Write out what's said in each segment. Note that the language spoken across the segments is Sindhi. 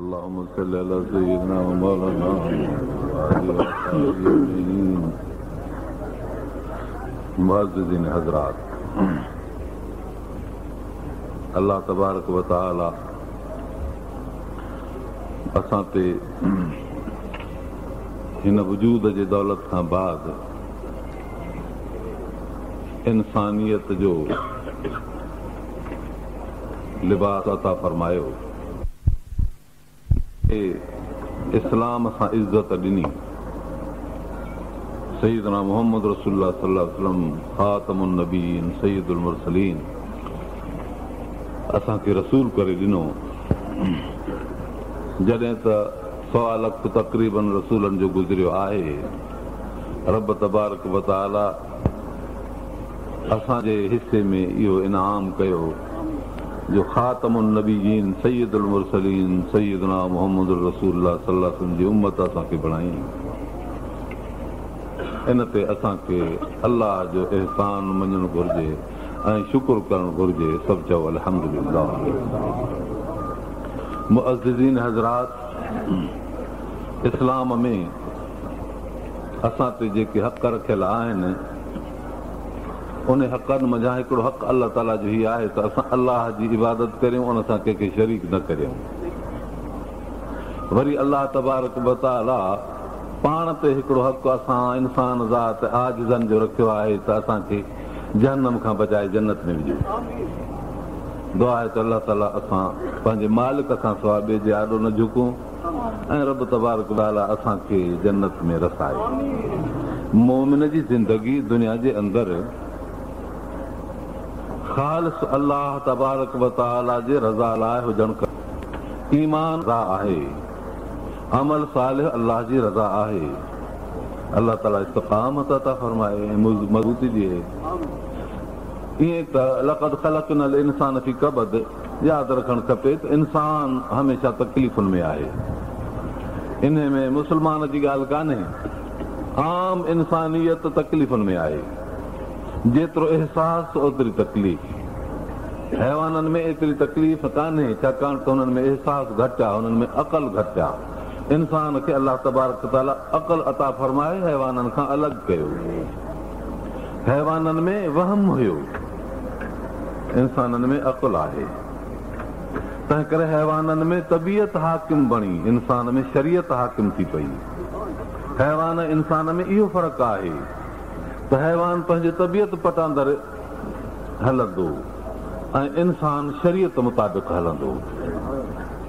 اللهم صل علي سيدنا ومولانا وآله وصحبه اجمعين. معززين حضرات، الله تبارڪ وتعالي اسان تي هن وجود جي دولت کان بعد انسانيت جو لباس عطا فرمايو. کي اسلام سان عزت ڏني. سيدنا محمد رسول الله صلي الله عليه وسلم خاتم النبيين سيد المرسلين اسان کي رسول ڪري ڏنو. جڏهن ته سوا لک تقريبن رسولن جو گذريو آهي. رب تبارڪ وتعالي اسان جي حصي ۾ اهو انعام ڪيو جو خاتم النبيين سيد المرسلين سيدنا محمد رسول الله صلي الله عليه وسلم جي امت اسان کي بڻائي. ان تي اسان کي الله جو احسان مڃڻ گهرجي ۽ شڪر ڪرڻ گهرجي. سڀ چئو الحمدلله. معززين حضرات، اسلام ۾ اسان تي جيڪي حق رکيل آهن، انهي حقن منجهان هڪڙو حق الله تعاليٰ جو هي آهي ته اسان الله جي عبادت ڪريون، ان سان ڪنهن کي شريڪ نه ڪريون. وري الله تبارڪ وتعاليٰ پاڻ تي هڪڙو حق اسان انسان ذات عاجزن جو رکيو آهي ته اسان کي جهنم کان بچائي جنت ۾ وجهي. دعا آهي ته الله تعاليٰ اسان پنهنجي مالڪ کان سواء ٻئي جي آڏو نه جهڪون. ۽ رب تبارڪ وتعاليٰ اسان کي جنت ۾ رسائي. مؤمن جي زندگي دنيا جي اندر خالص الله تبارڪ وتعاليٰ جي رضا لاء هجڻ کپي. ايمان رضا آهي. عمل صالح الله جي رضا آهي. الله تعاليٰ استقامت عطا فرمائي ۽ مضبوطي ڏئي. ائين ته لقد خلقنا الانسان في ڪبد ياد رکڻ کپي ته انسان هميشه تڪليفن ۾ آهي. انهي ۾ مسلمان جي ڳالهه ڪانهي. عام انسانيت تڪليفن ۾ آهي. جيترو احساس اوتري تڪليف. حيوانن ۾ ايتري تڪليف ڪانهي ڇاڪاڻ ته هنن ۾ احساس گهٽ آهي، هنن ۾ عقل گهٽ آهي. انسان کي الله تبارڪ وتعاليٰ عقل عطا فرمائي حيوانن کان الڳ ڪيو. حيوانن ۾ وهم هيو، انسانن ۾ عقل آهي. تنهنڪري حيوانن ۾ طبيعت حاڪم بڻي، انسان ۾ شريعت حاڪم ٿي پئي. حيوان ۽ انسان ۾ اهو فرق آهي ته حيوان پنهنجي طبيعت پٽاندر هلندو ۽ انسان شريعت مطابق هلندو.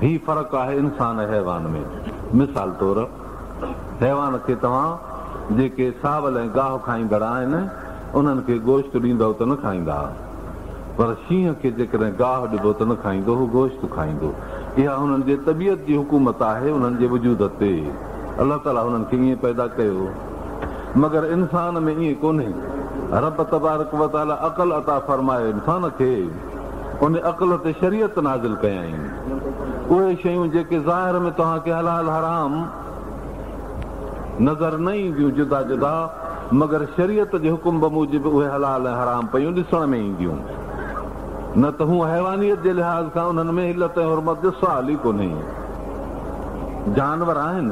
هي فرق آهي انسان ۽ حيوان ۾. مثال طور. حيوان کي توهان جيڪي ساول ۽ گاهه کائيندڙ آهن، انهن کي گوشت ڏيندؤ ته نه کائيندا، پر شينهن کي جيڪڏهن گاهه ڏبو ته نه کائيندو، هو گوشت کائيندو. اها هنن جي طبيعت جي حڪومت آهي، انهن جي وجود تي. الله تعاليٰ هنن کي ائين پيدا ڪيو. مگر انسان ۾ ائين ڪونهي. رب تبارڪ و تعاليٰ عقل عطا فرمايو انسان کي. ان عقل تي شريعت نازل ڪيائين. اهي شيون جيڪي ظاهر ۾ توهان کي حلال حرام نظر نه اينديون جدا جدا مگر شريعت جي حڪم بموجب اهي حلال ۽ حرام پيون ڏسڻ ۾ اينديون. نه ته هونء حيوانيت جي لحاظ کان انهن ۾ حلت ۽ حرمت جو سوال ئي ڪونهي. جانور آهن.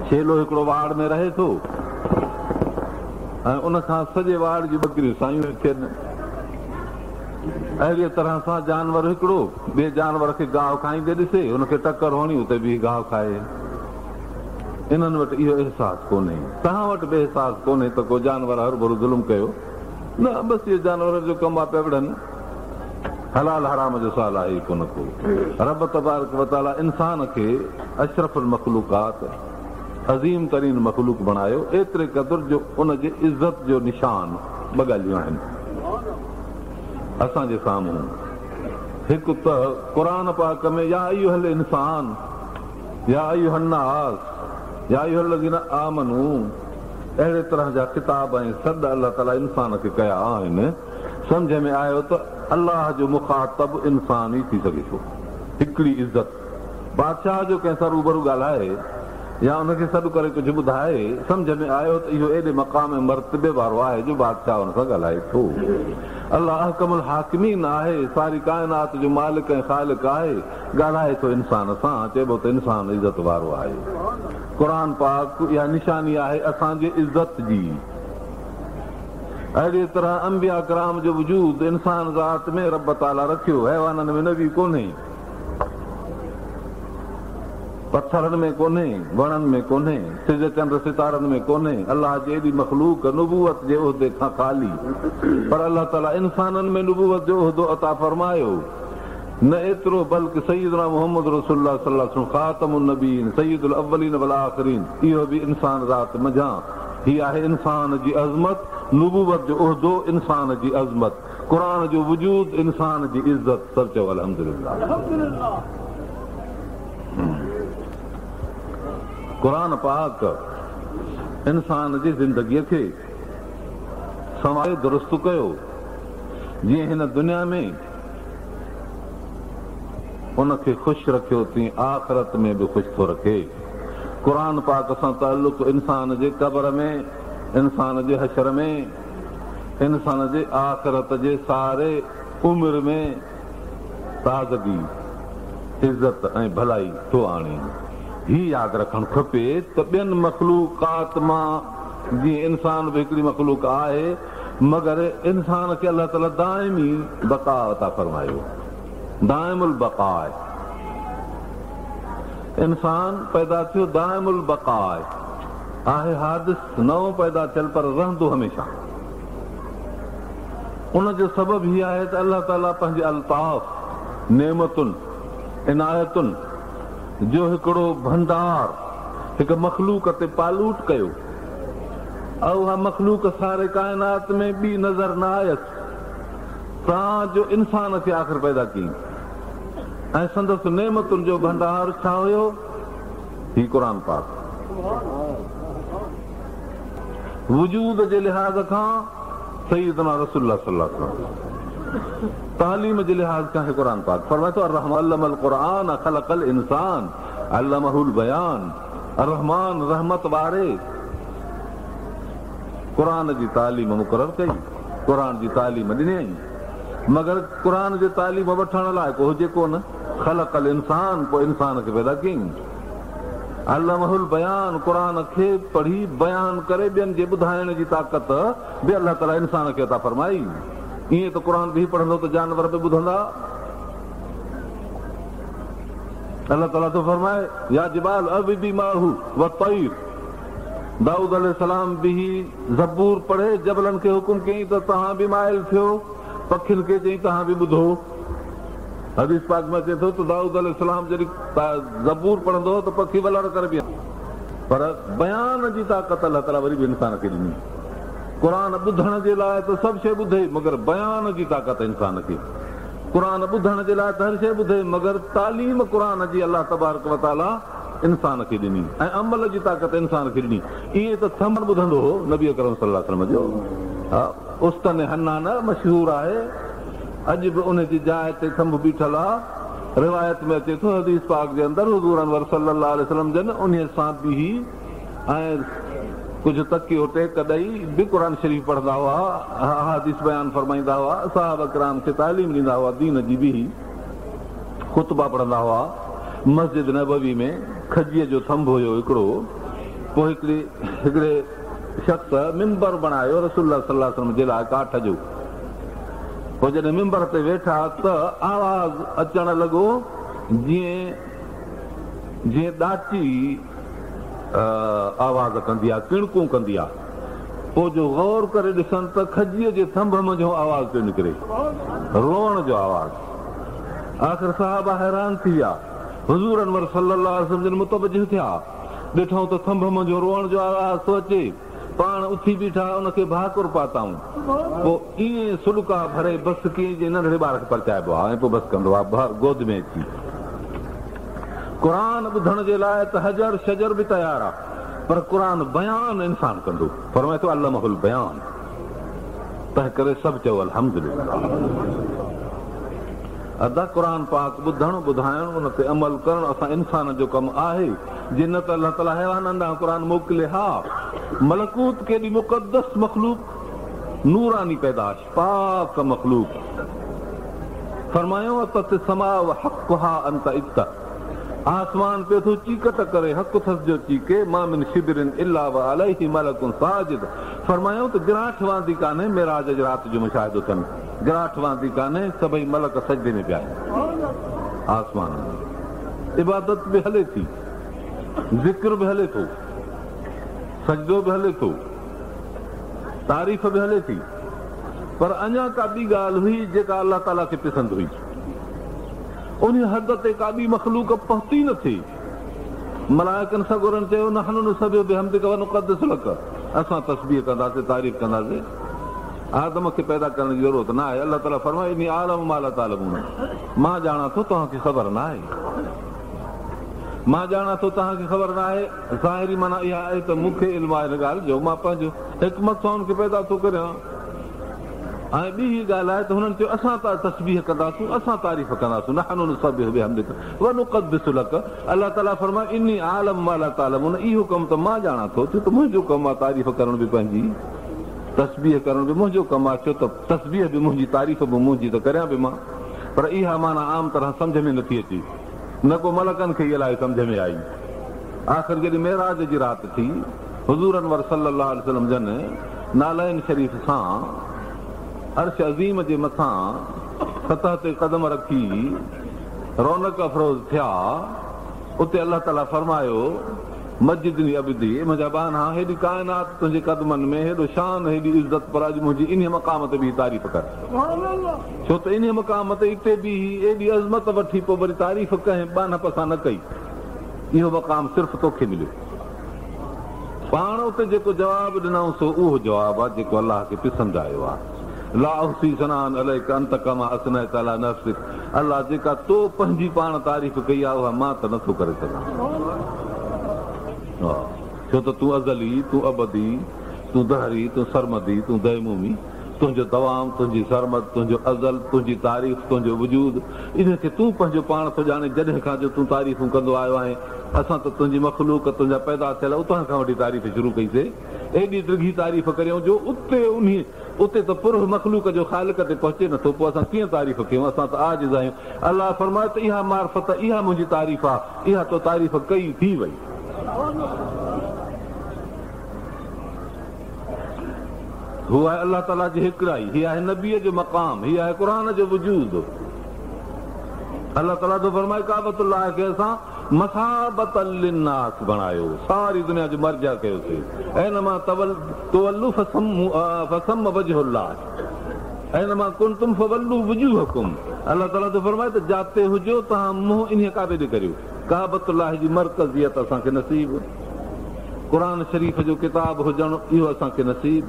ڇيلو هڪڙو واڙ ۾ رهي ٿو ۽ ان کان سڄي واڙ جون ٻڪريون سايون ٿين. اهڙيء طرح سان جانور هڪڙو ٻئي جانور کي گاهه کائيندي ڏسي، هن کي ٽڪر هڻي اتي بيهي گاهه کائي. انهن وٽ اهو احساس ڪونهي. توهان وٽ به احساس ڪونهي ته ڪو جانور هرڀرو ظلم ڪيو. نه، بس اهو جانورن جو ڪم آ پيا وڙهن. حلال حرام جو سوال آهي ئي ڪونه ڪو. رب تبارڪ وتعاليٰ انسان کي اشرف المخلوقات، عظيم ترين مخلوق بڻايو، ايتري قدر جو ان جي عزت جو نشان ٻه ڳالهيون آهن اسان جي سامهون، هڪ ته قرآن پاڪ ۾ يا ايها الانسان يا ايها الناس يا ايها الذين آمنوا اهڙي طرح جا خطاب ۽ سڏ الله تعاليٰ انسان کي ڪيا آهن، سمجهه ۾ آيو ته الله جو مخاطب انسان ئي ٿي سگهي ٿو. هڪڙي عزت. بادشاهه جو ڪنهن سان روبرو ڳالهائي يا ان کي سڏ ڪري ڪجهه ٻڌائي، سمجهه ۾ آيو ته اهو ايڏي مقام ۽ مرتبي وارو آهي جو بادشاهه ان سان ڳالهائي ٿو. الله احڪم الحاڪمين آهي، ساري ڪائنات جو مالڪ ۽ خالق آهي، ڳالهائي ٿو انسان سان، چئبو ته انسان عزت وارو آهي. قرآن پاڪ اها نشاني آهي اسان جي عزت جي. اهڙيء طرح انبياء ڪرام جو وجود انسان ذات ۾ رب تعاليٰ رکيو، حيوانن ۾ نبي ڪونهي. پٿرن ۾ ڪونهي، وڻن ۾ ڪونهي، سج چنڊ ستارن ۾ ڪونهي، الله جي ايڏي مخلوق نبوت جي عهدي کان خالي، پر الله تعاليٰ انسانن ۾ نبوت جو عهدو عطا فرمايو. نه ايترو بلڪ سيدنا محمد رسول الله صلي الله عليه وسلم خاتم النبيين سيد الاولين والآخرين اهو به انسان ذات منجهان. هي آهي انسان جي عظمت، نبوت جو عهدو انسان جي عظمت. قرآن جو وجود انسان جي عزت سڀ چئو الحمدلله. قرآن پاڪ انسان جي زندگيء کي سنواري درست ڪيو جيئن هن دنيا ۾ ان کي خوش رکيو تيئن آخرت ۾ به خوش ٿو رکي. قرآن پاڪ سان تعلق انسان جي قبر ۾ انسان جي حشر ۾ انسان جي آخرت جي ساري عمر ۾ تازگي، عزت ۽ ڀلائي ٿو آڻي. هي ياد رکڻ کپي ته ٻين مخلوقات مان جيئن انسان به هڪڙي مخلوق آهي، مگر انسان کي الله تعاليٰ دائمي بقا عطا فرمايو. دائم البقا آهي. انسان پيدا ٿيو دائم البقا آهي. آهي حادث نئون پيدا ٿيل پر رهندو هميشه. ان جو سبب هي آهي ته الله تعاليٰ پنهنجي الطاف، نعمتن، عنايتن جو هڪڙو ڀنڊار هڪ مخلوق تي پالوٽ ڪيو ۽ اها مخلوق ساري ڪائنات ۾ ٻي نظر نه آيس تان جو انسان کي آخر پيدا ڪيائين ۽ سندس نعمتن جو ڀنڊار ڇا هيو؟ هي قرآن پاڪ وجود جي لحاظ کان سيدنا رسول الله صلي الله عليه وسلم تعليم جي لحاظ کان هي قرآن پاڪ فرمائي ٿو الرحمن علم القرآن خلق الانسان علمه البيان الرحمن رحمت واري قرآن جي تعليم مقرر ڪئي قرآن جي تعليم ڏنائين مگر قرآن جي تعليم وٺڻ لاء ڪو هجي ڪونه خلق الانسان پوء انسان کي پيدا ڪيائين. علمه البيان قرآن کي پڙهي بيان ڪري ٻين جي ٻڌائڻ جي طاقت به الله تعاليٰ انسان کي عطا فرمائي. ائين ته قرآن بيهي پڙهندو ته جانور به ٻڌندا. الله تعاليٰ ٿو فرمائي يا جبال اوبي معه والطير دائود عليه السلام بيهي زبور پڙهي جبلن کي حڪم ڪيائين ته توهان به مائل ٿيو پکين کي چيائين توهان به ٻڌو. حديث پاڪ ۾ اچي ٿو ته دائود عليه السلام جڏهن زبور پڙهندو هو ته پکي ولر ڪري بيهندا پر بيان جي طاقت الله تعاليٰ وري به انسان کي ڏني. قرآن ٻڌڻ جي لاء ته سڀ شيء ٻڌي مگر بيان جي طاقت انسان کي قرآن ٻڌڻ جي لاء ته هر شيء ٻڌي مگر تعليم قرآن جي الله تبارڪ وتعاليٰ انسان کي ڏني ۽ عمل جي طاقت انسان کي ڏني ائين ته ٿنڀ ٻڌندو هو نبي اڪرم صلي الله عليه وسلم جو استن حنانه مشهور آهي. اڄ به ان جي جاء تي ٿنڀ بيٺل آ. روايت ۾ اچي ٿو حديث پاڪ جي اندر حضور انور صلي الله عليه وسلم جن انهيء سان بيهي ۽ ڪجهه تڪيو ٽيڪ ڏئي به قرآن شريف پڙهندا هئا، احاديث بيان فرمائيندا هئا، صحابه ڪرام کي تعليم ڏيندا هئا دين جي بيهي خطبا پڙهندا هئا. مسجد نبوي ۾ کجيء جو ٿنڀ هيو هڪڙو پوء هڪڙي هڪڙي شخص منبر بڻايو رسول الله صلي الله عليه وسلم جي لاء ڪاٺ جو. پوء جڏهن منبر تي ويٺا ته آواز اچڻ لڳو جيئن جيئن ڏاچي آواز ڪندي آهي، ڪڻڪون ڪندي آهي. پوء جو غور ڪري ڏسن ته کجيء جي ٿنڀ منجهون آواز پيو نڪري، روئڻ جو آواز. آخر صحابه حيران ٿي ويا. حضور انور صلي الله عليه وسلم جن متوجه ٿيا. ڏٺائون ته ٿنڀ منجهون روئڻ جو آواز ٿو اچي. پاڻ اٿي بيٺا، ان کي ڀاڪر پاتائون. پوء ائين سڏڪا ڀري بس ڪيائين جيئن ننڍڙي ٻار کي پرچائبو آهي ۽ پوء بس ڪندو آهي گود ۾ اچي. قرآن ٻڌڻ جي لاء ته حجر شجر به تيار آهي پر قرآن بيان انسان ڪندو. فرمائي ٿو علمه البيان تنهن ڪري سڀ چئو الحمدلله. ادا قرآن پاڪ ٻڌڻ، ٻڌائڻ، ان تي عمل ڪرڻ اسان انسان جو ڪم آهي، جي نه ته الله تعاليٰ حيوانن ڏانهن قرآن موڪلي ها. ملڪوت ڪيڏي مقدس مخلوق، نوراني پيدائش، پاڪ مخلوق. فرمايو اطت السماء وحقها ان تئط، آسمان پيو ٿو چيڪٽ ڪري، حق اٿس جو چيڪي، ما من شبر الا وعليه ملڪ ساجد، فرمايو ته گراٺ واندي ڪانهي، معراج جي رات جو مشاهدو ٿين. گراٺ واندي ڪانهي، سڀئي ملڪ سجدي ۾ پيا آهن. آسمان ۾ عبادت به هلي ٿي، ذڪر به هلي ٿو، سجدو به هلي ٿو، تعريف به هلي ٿي، پر اڃا ڪا ٻي ڳالهه هئي جيڪا الله تعاليٰ کي پسند هئي. انهيء حد تي ڪا ٻي مخلوق پهتي نه ٿي. ملائڪن سڳورن چيو، نحن نسبح بحمدک ونقدس لک، اسان تسبيح ڪنداسين، تعريف ڪنداسين. آدم کي پيدا ڪرڻ جي ضرورت نه آهي. الله تعاليٰ فرمايو، اني اعلم ما لا تعلمون، مان ڄاڻان ٿو توهان کي خبر نه آهي. مان ڄاڻان ٿو توهان کي خبر نه آهي. ظاهري معنيٰ اها آهي ته مون کي علم آهي ان ڳالهه جو، مان پنهنجو حڪمت سان ان کي پيدا ٿو ڪريان. ۽ ٻي هيء ڳالهه آهي ته هنن چيو، اسان ته تسبيح ڪنداسون، اسان تعريف ڪنداسون، نحن نسبح بحمدک ونقدس لک، الله تعاليٰ فرمايو، اني اعلم ما لا تعلمون، اهو ڪم ته مان ڄاڻان ٿو، ڇو ته منهنجو ڪم آهي تعريف ڪرڻ به پنهنجي، تسبيح ڪرڻ به منهنجو ڪم آهي، ڇو ته تسبيح به منهنجي تعريف به منهنجي ته ڪريان به مان. پر اها معنيٰ عام طرح سمجهه ۾ نٿي اچي، نه ڪو ملڪن کي ئي الائي سمجهه ۾ آئي. آخر جڏهن معراج جي رات ٿي، حضور انور صلي الله عليه وسلم جن نعلين شريف سان عرش عظيم جي مٿان سطح تي قدم رکي رونق افروز ٿيا، اتي الله تعاليٰ فرمايو، مجدني عبدي، اي منهنجا ٻانها، هيڏي ڪائنات تنهنجي قدمن ۾، هيڏو شان، هيڏي عزت، پر اڄ منهنجي انهيء مقام تي بيهي تعريف ڪر. ڇو ته انهيء مقام تي اتي بيهي ايڏي عظمت وٺي پوء وري تعريف ڪنهن ٻانهپ سان نه ڪئي. اهو مقام صرف توکي مليو. پاڻ اتي جيڪو جواب ڏنائون سو اهو جواب آهي جيڪو الله کي پسند آيو آهي. لا احصي ثناء عليڪ انت ڪما اثنيت علي نفسڪ الله جيڪا تو پنهنجي پاڻ تعريف ڪئي آهي اها مان ته نٿو ڪري سگهان. ڇو ته تون ازلي، تون ابدي، تون دهري، تون سرمدي، تون ديمومي، تنهنجو دوام، تنهنجي سرمد، تنهنجو ازل، تنهنجي تاريخ، تنهنجو وجود، انهي کي تون پنهنجو پاڻ ٿو ڄاڻين جڏهن کان جو تون تعريفون ڪندو آيو آهين. اسان ته تنهنجي مخلوق، تنهنجا پيدا ٿيل اتان کان وٺي تعريف شروع ڪئي سي. ايڏي ڊگهي تعريف ڪريون جو اتي انهي اتي ته پرهه مخلوق جو خالق تي پهچي نٿو پوء اسان ڪيئن تعريف ڪيون اسان ته عاجز آهيون. الله فرمايو ته اها معرفت اها منهنجي تعريف آ اها تو تعريف ڪئي ٿي وئي. هو آهي الله تعاليٰ جي هيڪڙائي، هي آهي نبيء جو مقام، هي آهي قرآن جو وجود. الله تعاليٰ ٿو فرمائي ڪعبة الله کي اسان مثابة للناس بڻايو، ساري دنيا جو مرجع ڪيوسين. اينما تولوا فثم وجه الله اينما ڪنتم فولوا وجوهڪم الله تعاليٰ ٿو فرمائي ته جاتي هجو توهان منهن انهيء ڪعبي ڏي ڪريو. ڪعبة الله جي مرڪزيت اسان کي نصيب، قرآن شريف جو ڪتاب هجڻ اهو اسان کي نصيب.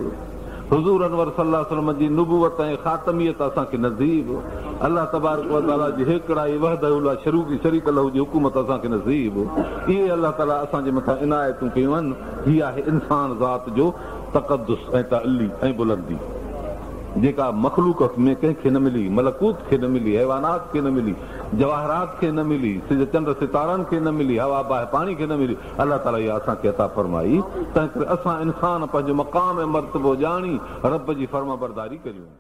حضور انور صلي الله عليه وسلم جي نبوت ۽ خاتميت اسان کي نصيب، الله تبارڪ و تعاليٰ جي هيڪڙائي وحده لا شريڪ له جي حڪومت اسان کي نصيب، اهي الله تعاليٰ اسان جي مٿان عنايتون ڪيون آهن، هي آهي انسان ذات جو تقدس ۽ تعلي ۽ بلندي، جيڪا مخلوق ۾ ڪنهن کي نه ملي، ملڪوت کي نه ملي، حيوانات کي نه ملي، جواهرات کي نه ملي، سج چنڊ ستارن کي نه ملي، هوا باهه پاڻي کي نه ملي. الله تعاليٰ اها اسان کي عطا فرمائي، تنهنڪري اسان انسان پنهنجو مقام ۽ مرتبو ڄاڻي رب جي فرمانبرداري ڪريون.